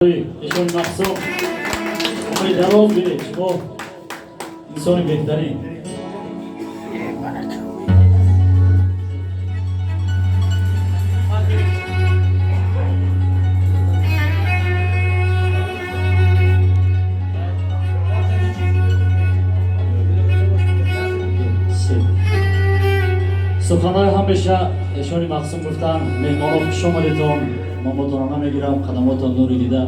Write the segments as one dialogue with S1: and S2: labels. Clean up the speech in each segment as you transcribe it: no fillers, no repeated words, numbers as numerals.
S1: Эшони Мақсум, умри дароз бинед, шумо инсони беҳтарин. Суханҳои ҳамеша эшони Мақсум гуфтанд. Меҳмонҳо, хуш омадетон. Момотонро намегирам, қадамотон нури дида.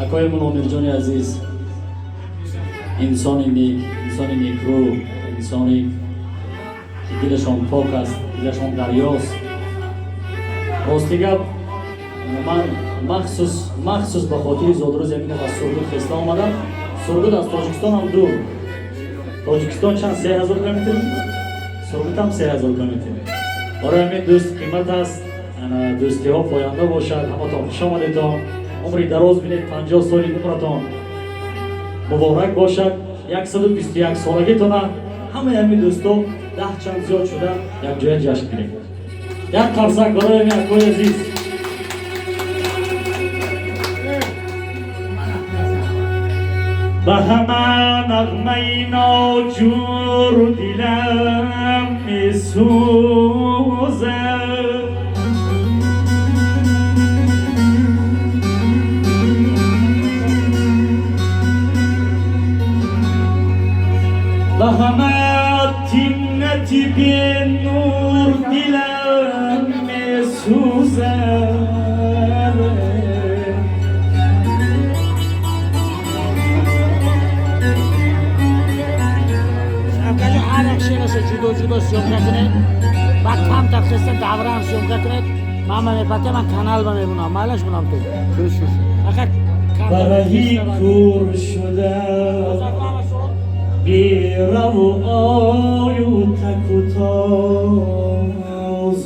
S1: Акои Муномирҷони азиз, инсони нек, инсони некрӯ, инсоне ки дилашон пок аст, дилашон дарёст. Рости гап, ман махсус ба хотири зодрӯзи амина аз Сургут хеста омадам. Сургут аз Тоҷикистон ҳам дур. Тоҷикистон чанд, 3000 километр, Сургут ҳам 3000 километр. Барои ҳамин дӯст қимат аст, дӯстиҳо поянда бошад. Ҳаматон хуш омадетон, умри дароз бинед, 50 соли умратон муборак бошад. 121 солагитона ҳамаи ҳамин дӯсто 10 чанд зиёд шуда якҷоя ҷашн гирем. Як қарсак барои ҳамин акои азиз. Ба ҳама нағмаи ноҷур дилам месӯзад, ба ҳама тиннати бенур дилам месӯзад.
S2: Ҳар як шераша ҷудо ҷудо съёмка кунед, баъд камтар хеста давраам съёмка кунед. Ман мепатя, ман канал ба мебунам, майлаш бунам ту. Фақат
S1: Бараҳи кур шуда бераву ою таку тоз,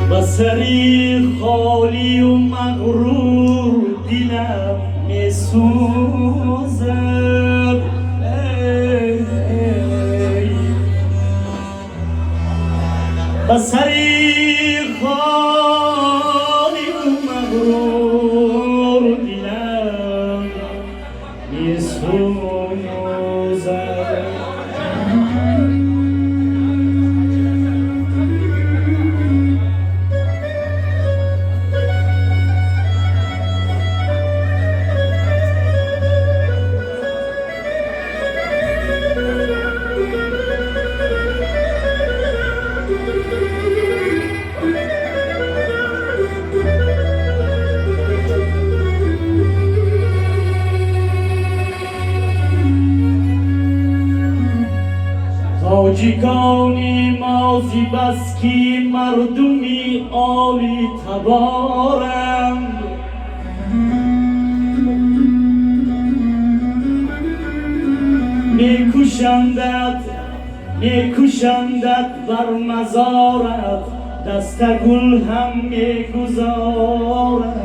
S1: ба сари холию мағрур дилам месӯзад. Ба сари холию мағрур дилам месӯзад. Тоҷикони мози бас ки мардуми оли таборанд, мекушандад, мекушандад бар мазорат, дастагул ҳам мегузоранд.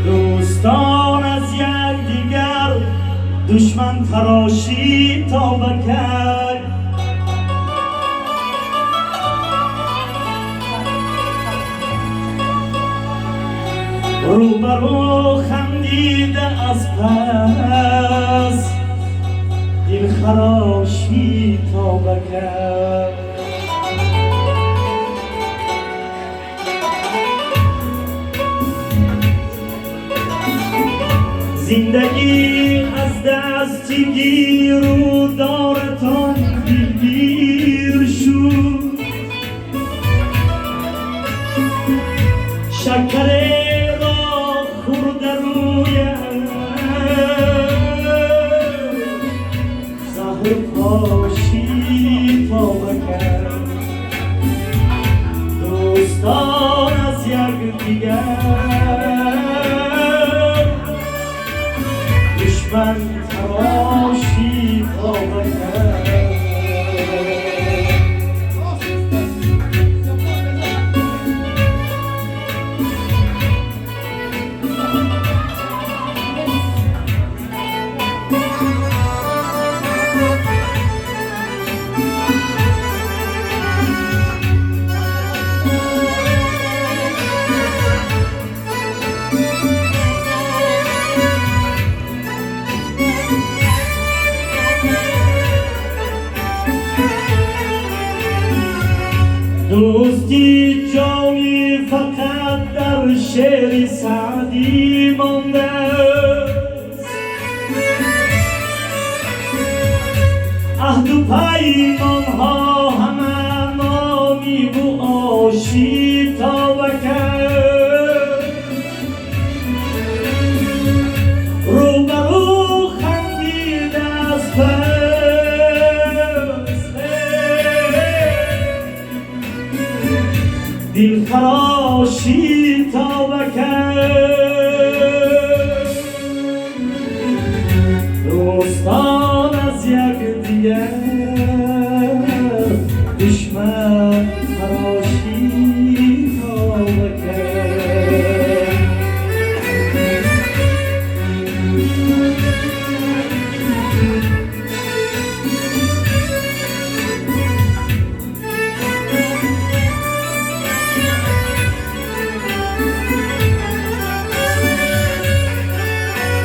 S1: Дӯстон аз якдигар душман тарошӣ то ба кай, рӯбарӯ хандида аз пас дилхарошӣ то ба кай. Зиндагӣ аз дасти гиру доратон дилгир шуд, шакареро хӯрда рӯям заҳр пошӣ то ба кай. Ҷонӣ фақат дар шеъри Саъдӣ мондааст. Аҳду паймонҳо ҳама нони бу оши то кард. Рӯбарӯ хандид аз пас, дилхарошӣ то кард. Дӯстон аз якдигар.